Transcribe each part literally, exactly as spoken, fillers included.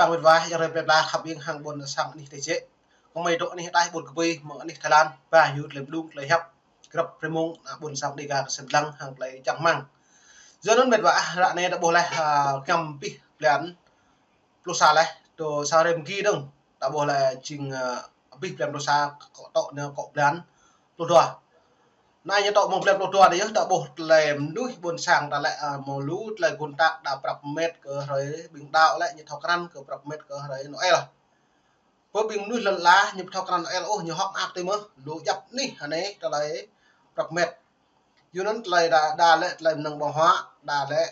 Mĕt wa, yang rai plơi pla khăp ƀing hăng ƀôn sang anih tơjĕ. Kơmơi dŏ anih ataih ƀôn kơpui, mơ̆ng anih Thái Lan, ba yut lĕ blung tơlơi hiăp. Grăp prê mông, ană ƀôn sang Dega kơsem dlăng hăng tơlơi čang rơmang. Yua anŭn mĕt wa ah, ră anai ta ƀuh laih, ah, kăm pih blan pluh sa laih, tơ sa rem gi dơ̆ng. Ta ƀuh laih jing, ah, pih blan pluh sa, kơ tŏ anai kơ blan pluh dua. Anai ñu tŏ mơ̆ng blan pluh dua anai yơh, ta ƀuh tơlơi mơnuih ƀôn sang ta lĕ, ah, hmâo lu tơlơi gun tak đa prăp mĕt kơ hrơi ƀing đaŏ lĕ ñu thâo krăn kơ prăp mĕt kơ hrơi Noel. Pơ ƀing mơnuih lŏn ala ñu ƀu thâo krăn Noel ôh, ñu hŏk mơak tui mơ̆, lu djăp anih hơnai tơlơi prăp mĕt. Yua anŭn tơlơi đa, đa lĕ tơlơi mơnơ̆ng ƀơ̆ng huă, đa lĕ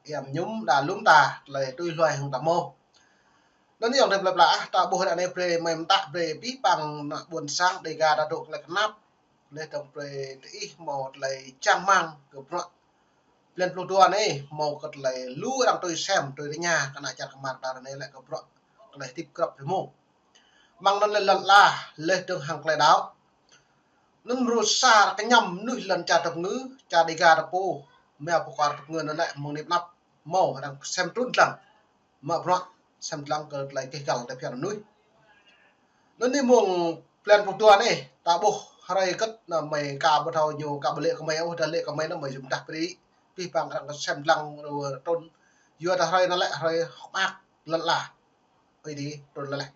iam ñum, đa lŏm ta, tơlơi tui hluai hăng ta hmâo. Anŭn yơh yang rai plơi pla ah, ta ƀuh ră anai brơi mơi mơtă brơi pih păng ană ƀôn sang Dega ta dŏ tơlơi kơnap. Laih dơ̆ng brơi tơ ih hmâo tơlơi čang rơmang kơ bruă blan pluh dua anai, hmâo kơ tơlơi lu arăng tui sem, tui tơña, kơ ană čar kơmar ta anai lĕ kơ bruă tơlơi hơdip grăp prê mông. Mơ̆ng anŭn lĕ lŏn ala, laih dơ̆ng hăng tơlơi đaŏ. Anŭn rơsa kơñăm mơnuih lŏn čar tơpơngư, čar Dega ta pô, mơ̆ pơkor tơpơngư anŭn lĕ mơ̆ng anai pơ anăp hmâo arăng sem trŭn dlăng. Mă bruă sem dlăng kơ tơlơi keh găl tơlơi phiăn mơnuih. Anŭn anai mơ̆ng blan pluh dua anai, ta ƀuh hrơi hơget anai mơi ka ƀu thâo ñu ka ƀu lĕ kơmơi ôh, dah lĕ kơmơi anŭn mơi jum dah pri. Pih păng arăng kơsem dlăng rơwơ trŭn. Yua dah hrơi anŭn lĕ hrơi hŏk mơak lŏn ala. Ơi adai, trŭn lĕ laih.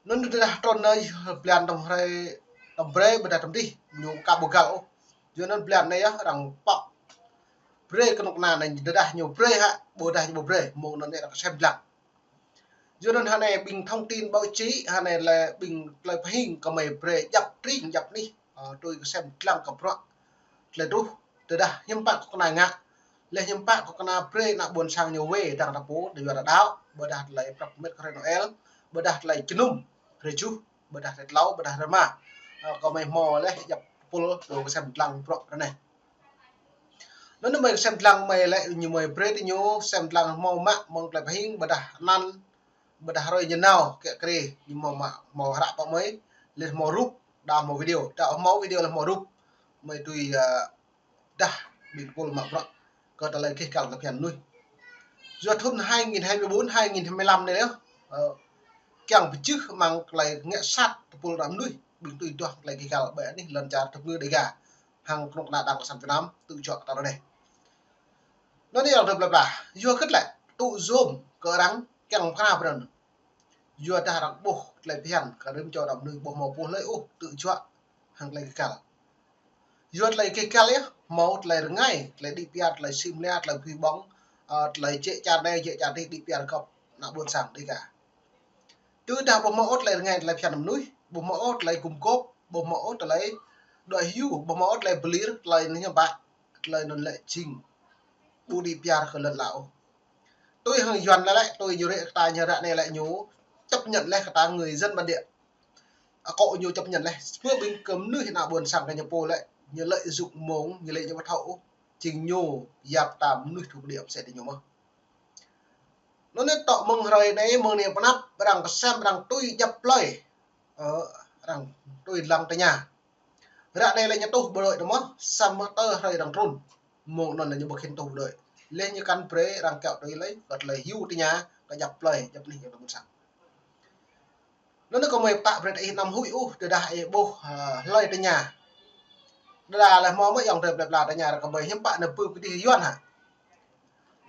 Anŭn tơdah trŭn anai blan tơm hrơi tơm brơi ƀôdah tơm dih ñu ka ƀu găl ôh. Yua anŭn blan anai yơh arăng pŏk brơi kơnuk kơna anai, tơdah ñu brơi hă, ƀôdah ñu ƀu brơi, mơ̆ng anŭn arăng kơsem dlăng. Yua anŭn hơnai ƀing thông tin báo chí, hơnai lĕ ƀing tơlơi pơhing kơmơi brơi djăp tring djăp anih, ơ, tui kơsem dlăng kơ bruă tơlơi truh, tơdah hiư̆m pă kơ kơna ngă, laih hiư̆m pă kơ kơna brơi ană ƀôn sang ñu wai dăng ta pô, tơ yua ta đaŏ, ƀôdah tơlơi prăp mĕt kơ hrơi Noel, ƀôdah tơlơi jơnum, hrơi juh, ƀôdah hrơi tlâo, ƀôdah hrơi rơma. Ơ, kơmơi hmâo laih djăp tơpul tui kơsem dlăng bruă ră anai. Anŭn anai mơi sem dlăng mơi lĕ ñu mơi brơi tơ ñu sem dlăng hmâo mă mơ̆ng tơlơi pơhing ƀôdah anăn ƀôdah hrơi ñu nao kiă kriê ñu hmâo mă hmâo hră pơ mơi, laih hmâo rup, đa hmâo video, đa hmâo video laih hmâo rup. Mơi tui, ơ, dah ƀing tơpul mă bruă kơ tơlơi keh găl tơlơi phiăn mơnuih. Yua thŭn hai nghìn hai mươi bốn, hai nghìn hai mươi lăm anai yơh, ơ, kiăng pơjưh mơ̆ng tơlơi ngă sat tơpul ană mơnuih, ƀing tui duah tơlơi keh găl ƀơi anih lŏn čar tơpơngư Dega hăng kơnuk kơna Đảng Cộng sản Việt Nam tŭ juă kơ ta ră anai. Anŭn anai yang rai plơi pla, yua hơget lĕ tŭ yom kơ arăng kiăng pơkra pran. Yua dah arăng ƀuh tơlơi phiăn kơ rĭm čô ană mơnuih ƀu hmâo pô hlơi ôh tŭ juă hăng tơlơi keh găl. Yua tơlơi keh găl yơh hmâo tơlơi rơngai, tơlơi đĭ piar, tơlơi sim lia, tơlơi phui ƀơ̆ng, ơ, tơlơi jĕ čar anai, jĕ čar adih đĭ piar găp ană ƀôn sang Dega. Tơdah ƀu hmâo ôh tơlơi rơngai tơlơi phiăn mơnuih, ƀu hmâo ôh tơlơi gum gôp, ƀu hmâo ôh tơlơi đuaĭ hyu, ƀu hmâo ôh tơlơi pơlir, tơlơi anai hiư̆m pă, tơlơi anŭn lĕ jing ƀu đĭ piar kơ lŏn ala ôh. Tui hăng Yuan anai lĕ, tui ñu rĕ kơ ta ñu ră anai lĕ ñu chấp nhận laih kơ ta người dân bản địa. Akŏ ñu chấp nhận laih. Pơ ƀing kơ mơnuih ană ƀôn sang kơ ñu pô lĕ, ñu lợi dụng mơ̆ng, ñu lĕ ñu ƀu thâo ôh. Jing ñu yap ta mơnuih tŭ ƀu đĭ mơsĕ tơ ñu mơ̆n. Anŭn anai tŏ mơ̆ng hrơi anai mơ̆ng anai pơ anăp arăng kơsem arăng tui djăp plơi. Ơ, arăng tui lăng tơña. Ră anai lĕ ñu tuh bộ đội tơ mơ̆n, samơ̆ tơ hrơi arăng trŭn. Mơ̆ng anŭn lĕ ñu ƀu khĭn tuh bộ đội. Laih ñu kăn brơi arăng kiaŏ tui lĕ, kơ tơlơi hyu tơña, kơ djăp plơi, djăp anih ñu tơ ƀôn sang. Anŭn anai kơmơi pơtă brơi tơ ih anăm huĭ ôh, tơdah ih ƀuh, ơ, hlơi tơña. Đơđa lĕ hmâo mơ̆ yang rai plơi pla tơña ră kơmơi hiư̆m pă anai pơ kơdih Yuan hă.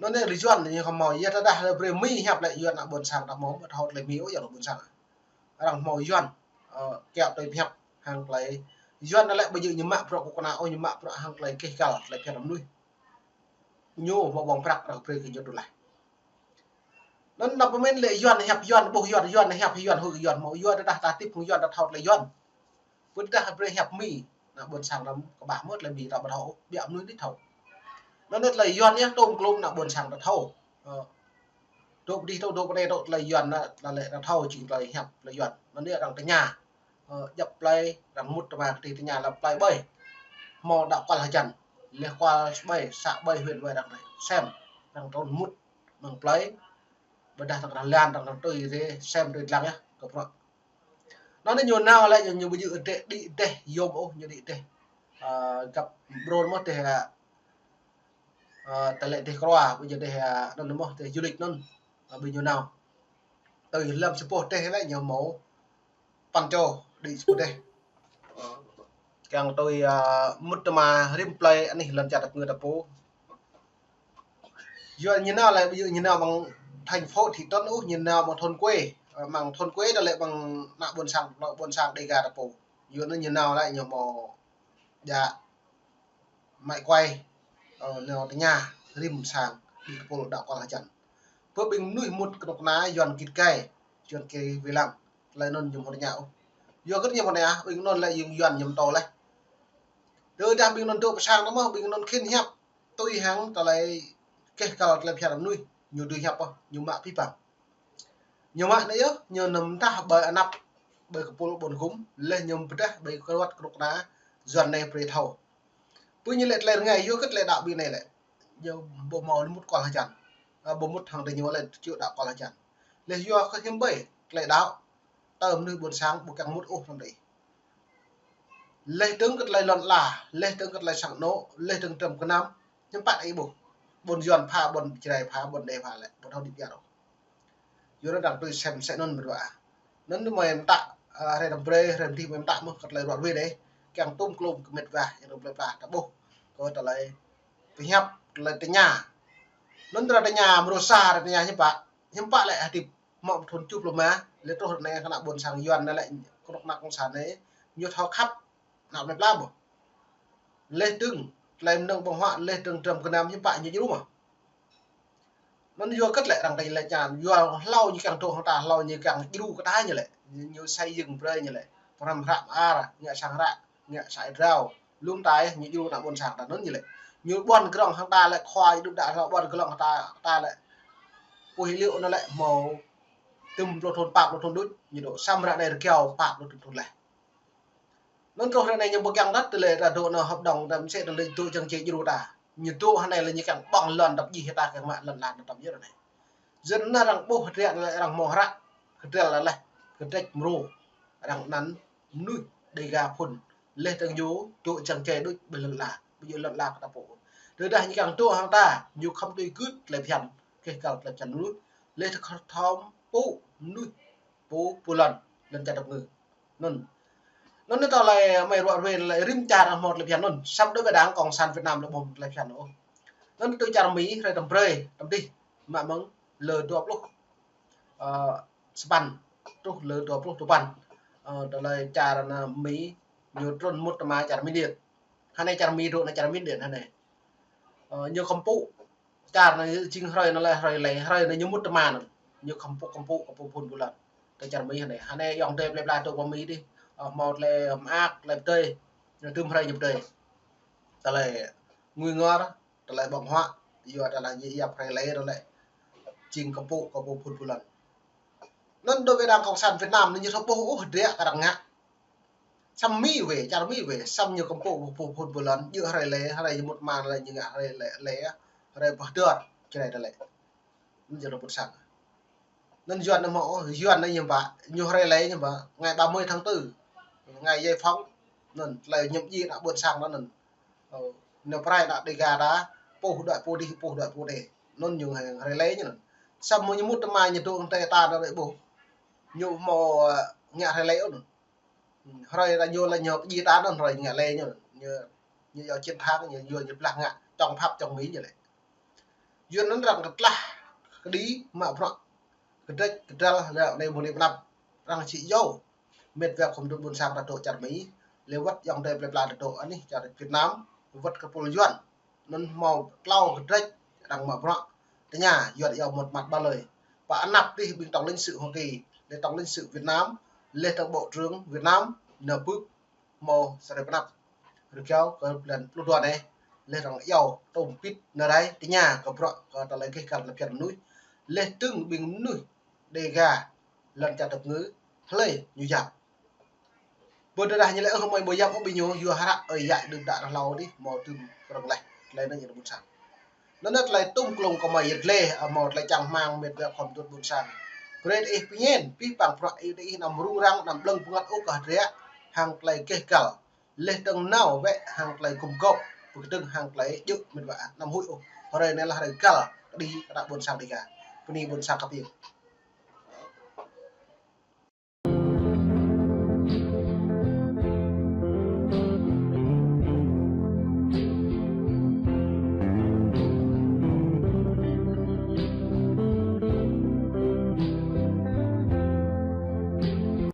Anŭn anai lĕ Yuan ñu hmâo, yua tơdah lĕ brơi Mi hiăp lĕ Yuan ană ƀôn sang ta hmâo, ƀu thâo tơlơi Mi ôh yang ană ƀôn sang. Arăng hmâo Yuan, ơ, kiaŏ tui pơhiăp hăng tơlơi Yuan anai lĕ ƀu djơ̆ ñu mă bruă kơ kơna ôh, ñu mă bruă hăng tơlơi keh găl, tơlơi phiăn mơnuih. Ñu hmâo ƀơ̆ng prăk arăng brơi kơ ñu tui laih. Anŭn anăp pơmĭn lĕ Yuan hiăp Yuan, ƀuh Yuan, Yuan hiăp Yuan, huĭ Yuan hmâo, Yuan tơdah ta hơdip hăng Yuan ta thâo tơlơi Yuan. Pơ tơdah brơi hiăp Mi, ană ƀôn sang ta kơƀah mơ̆ tơlơi Mi ta ƀu thâo, biă mơnuih đĭ thâo. Anŭn anai tơlơi Yuan yơh tôm klôm ană ƀôn sang ta thâo. Ơ. Dŏ pơ dih dŏ, dŏ pơ anai dŏ tơlơi Yuan anai, ta lĕ ta thâo jing tơlơi hiăp tơlơi Yuan. Anŭn anai arăng tơña. Ơ, djăp plơi, arăng mŭt tơma kơdih tơña lăm plơi ƀơi. Hmâo đaŏ kual hơjăn. Laih kual ƀơi, să ƀơi huyện ƀơi arăng sem. Arăng trŭn mŭt mơ̆ng plơi. Ƀôdah arăng lan, arăng tui rĕ, sem tui lăng yơh, kơ bruă. Anŭn anai ñu nao lĕ ñu, ñu ƀu djơ̆ đĭ, đĭ dêh yom ôh, ñu đĭ dêh. Ơ, găp brôn mơ̆ dêh, ơ, tơlơi dêh Kroa, ƀu djơ̆ dêh, ơ, anŭn mơ̆ dêh du lịch anŭn. Ơ, ƀing ñu nao. Tui lăm čơpôh teh lĕ ñu hmâo păn čô đĭ čơpôh teh. Kiăng tui, ơ, mŭt tơma rĭm plơi anih lŏn čar tơpơngư ta pô. Yua ñu nao lĕ, ƀu djơ̆ ñu nao amăng thành phố thị trấn ôh, ñu nao amăng thôn quê. Ơ, amăng thôn quê ta lĕ amăng ană ƀôn sang, ană ƀôn sang Đêga ta pô. Yua anŭn ñu nao lĕ ñu hmâo djă mă kuai, ơ, nao tơña rĭm sang đĭ kơpul đaŏ kual hơjăn. Pơ ƀing mơnuih mŭt kơnuk kơna Yuan git gai, Yuan kê wai lăng, tơlơi anŭn ñu hmâo tơña ôh. Yua hơget ñu hmâo tơña, ƀing anŭn lĕ jing Yuan ñu pơtô laih. Tơdah ƀing anŭn dŏ pơ sang ta mơ̆, ƀing anŭn khĭn hiăp, tui hăng tơlơi keh kăl tơlơi phiăn mơnuih, ñu dưi hiăp ôh, ñu mă pĭ păng. Ñu mă anai yơh, ñu nao mơdah ƀơi anăp, ƀơi kơpul ƀôn gum, laih ñu pơdah ƀơi kơwăt kơnuk kơna Yuan anai brơi thâo. Pơ ñu lĕ tơlơi rơngai, yua kơ tơlơi đaŏ ƀing anai lĕ. Ñu ƀu hmâo mŭt kual hơjăn. Ơ, ƀu mŭt hăng tơ ñu lĕ či đaŏ kual hơjăn. Laih yua kơ hiư̆m ƀơi, tơlơi đaŏ. Tơ mơnuih ƀôn sang ƀu kiăng mŭt ôh hăng đĭ. Laih dơ̆ng kơ tơlơi lŏn ala, laih dơ̆ng kơ tơlơi sang anŏ, laih dơ̆ng tơm kơnam, hiư̆m pă đĭ ƀuh. Ƀôn Yuan pha, ƀôn Jrai pha, ƀôn Đê pha lĕ, ƀu thâo đĭ biă ôh. Yua anŭn arăng tui sem sĕ anŭn mơ̆n wa. Anŭn mơi mơtă, ơ, hrơi năm brơi, hrơi năm dih mơi mơtă mơ̆ kơ tơlơi ruă ruê đê. Kiăng tŭm klôm kơ mĕt wa, yang rơm plơi pla ta ƀuh. Kơ tơlơi pơhiăp, tơlơi tơña. Anŭn arăng tơña, mrô sa arăng tơña hiư̆m pă, hiư̆m pă lĕ hơdip mơ̆ thun čuh plơma, lĕ truh anai kơ ană ƀôn sang Yuan anai lĕ, kơnuk kơna cộng sản anai, ñu thâo khăp, ană plơi pla ƀuh. Laih dơ̆ng, tơlơi mơnơ̆ng ƀơ̆ng huă, laih dơ̆ng tơm kơnam hiư̆m pă ñu djru mơ̆. Anŭn yua hơget lĕ arăng tơña lĕ čan, yua hlâo ñu kiăng dŏ hăng ta, hlâo ñu kiăng djru kơ ta ñu lĕ. Ñu, ñu xây dựng brơi ñu lĕ. Pơhrăm hră mơar, ngă sang hră, ngă sa ih drao. Lŏm tai, ñu djru ană ƀôn sang ta anŭn ñu lĕ. Ñu ƀuăn grŏng hăng ta lĕ, khua ñu đŭt đă hlâo ƀuăn grŏng hăng ta, ta lĕ. Puih liu anŭn lĕ hmâo tơm pluh thun, pă pluh thun đôč, ñu dŏ. Samơ̆ ră anai rơgao pă pluh thun laih. Anŭn truh ră anai ñu ƀu kiăng đăt tơlơi ta dŏ nao hợp đồng ta mơsĕ tơlơi dŏ jăng jai djru ta. Ñu dŏ hăng anai lĕ ñu kiăng ƀơ̆ng lŏn dăp jih ta kiăng mă lŏn lan ta yơh ră anai. Yua anŭn arăng ƀuh hơdră lĕ arăng hmâo hră, hơdră lĕ laih, hơdră mrô. Arăng anăn mơnuih Đêga phŭn. Laih dơ̆ng ñu dŏ jăng jai đôč ƀơi lŏn ala, ƀơi lŏn ala kơ ta pô. Tơdah ñu kiăng dŏ hăng ta, ñu khŏm tui gưt tơlơi phiăn, keh kăl tơlơi phiăn mơnuih. Laih dơ̆ng khŏm pô mơnuih, pô pơlŏn, lŏn čar tơpơngư. Anŭn. Anŭn tơlơi mơi ruă ruê lĕ rĭm čar hmâo tơlơi phiăn anŭn. Samơ̆ đối với Đảng Cộng sản Việt Nam lĕ ƀu hmâo tơlơi phiăn ôh. Anŭn tui čar Mi, hrơi tơm brơi, tơm dih, mă mơ̆ng lơ dua pluh, ơ, sapăn, truh lơ dua pluh duapăn. Ơ, tơlơi čar ană Mi, ñu trŭn mŭt tơma čar Miên Điện. Hơnai čar Mi dŏ nao čar Miên Điện hơnai. Ơ, ñu khŏm pŭ, čar anai jing hrơi anai lĕ hrơi lĕ, hrơi anai ñu mŭt tơma anŭn. Ñu khŏm pŭ, khŏm pŭ, khŏm pŭ phŭn ƀu lŏn. Tơ čar Mi hơnai. Hơnai ayŏng adơi plơi pla dŏ pơ Mi dih. Ơ, hmâo tơlơi mơak, tơlơi pơdơi. Ñu tŭm hrơi ñu pơdơi. Tơlơi ngui ngor, tơlơi ƀơ̆ng huă, yua tơlơi ñu yap hrơi lĕ, hrơi lĕ. Jing khŏm pŭ, khŏm pŭ phŭn ƀu lŏn. Anŭn đối với Đảng Cộng sản Việt Nam anai ñu thâo ƀuh ôh hơdră kơ arăng ngă. Samơ̆ Mi wĕ, čar Mi wĕ, samơ̆ ñu khŏm pŭ, pŭ phŭn ƀu lŏn, djơ̆ hrơi lĕ, hrơi ñu mŭt tơma lĕ ñu ngă hrơi lĕ, lĕ, hrơi pơhdơr, čơđai tơlơi. Anŭn yơh ƀôn sang. Anŭn Yuan anai hmâo, Yuan anai ñu ƀă, ñu hrơi lĕ ñu ƀă, ngày ba mươi tháng tư, ngày giải phóng, anŭn tơlơi ñăm djai ană ƀôn sang anŭn. Ơ, nao pơrai ană Đêga ta, pô đuaĭ pô dih, pô đuaĭ pô dih. Anŭn ñu hrơi lĕ ñu anŭn. Samơ̆ ñu mŭt tơma ñu dŏ hăng tơlơi ta đuaĭ ƀuh. Ñu hmâo, ơ, ngă hrơi lĕ anŭn. Hrơi ta ñu lĕ ñu pơdjai ta anŭn hrơi ngă lĕ ñu. Ñu, ñu yua chiến thắng, ñu yua ñu blah ngă, čŏng phap čŏng Mi ñu lĕ. Yua anŭn arăng kơtlah, kơđi, mă bruă, kơdrĕč, kơdral, lĕ anai mơ̆ng anai pơnăp. Arăng či yua. Mĕt wa khŏm dŏ ƀôn sang ta dŏ čar Mi, lĕ wơ̆t ayŏng adơi plơi pla ta dŏ anih čar Việt Nam, wơ̆t kơpul Yuan. Anŭn hmâo tlâo kơdrĕč, arăng mă bruă, tơña, Yuan yua một mặt ba lời. Pơ anăp dih ƀing tổng lãnh sự Hoa Kỳ, lĕ tổng lãnh sự Việt Nam, lĕ tổng bộ trưởng Việt Nam, nao bưp, hmâo sa hrơi pơnăp. Rơgao kơ blan pluh dua anai, lĕ arăng yua, tŏm pit nao rai, tơña, kơ bruă, kơ tơlơi keh kăl tơlơi phiăn mơnuih. Lĕ dơ̆ng ƀing mơnuih, Đêga, lŏn čar tơpơngư, hlơi ñu yap. Ƀu tơdah ñu lĕ, ơ, mơi ƀu yap ôh ƀing ñu, yua hră, ơi yă đưm đă hlâo dih, hmâo tŭm krong laih, tơlơi anŭn ñu ƀôn sang. Anŭn tơlơi tŭm klông kơ mơi yơh lĕ, ơ, hmâo tơlơi čang rơmang mĕt wa khŏm dŏ ƀôn sang. Brơi ih pơñen, pih păng bruă ih, ih anăm rŭng răng, anăm blơ̆ng bơngăt ôh kơ hơdră, hăng tơlơi keh kăl. Lĕ dơ̆ng nao wĕ hăng tơlơi gum gŏp, pơkơdơ̆ng hăng tơlơi djơ̆ mĕt wa, anăm huĭ ôh. Hrơi anai lĕ hrơi găl, kơđi kơ ană ƀôn sang Đêga. Bơni ƀôn sang kơ ƀing.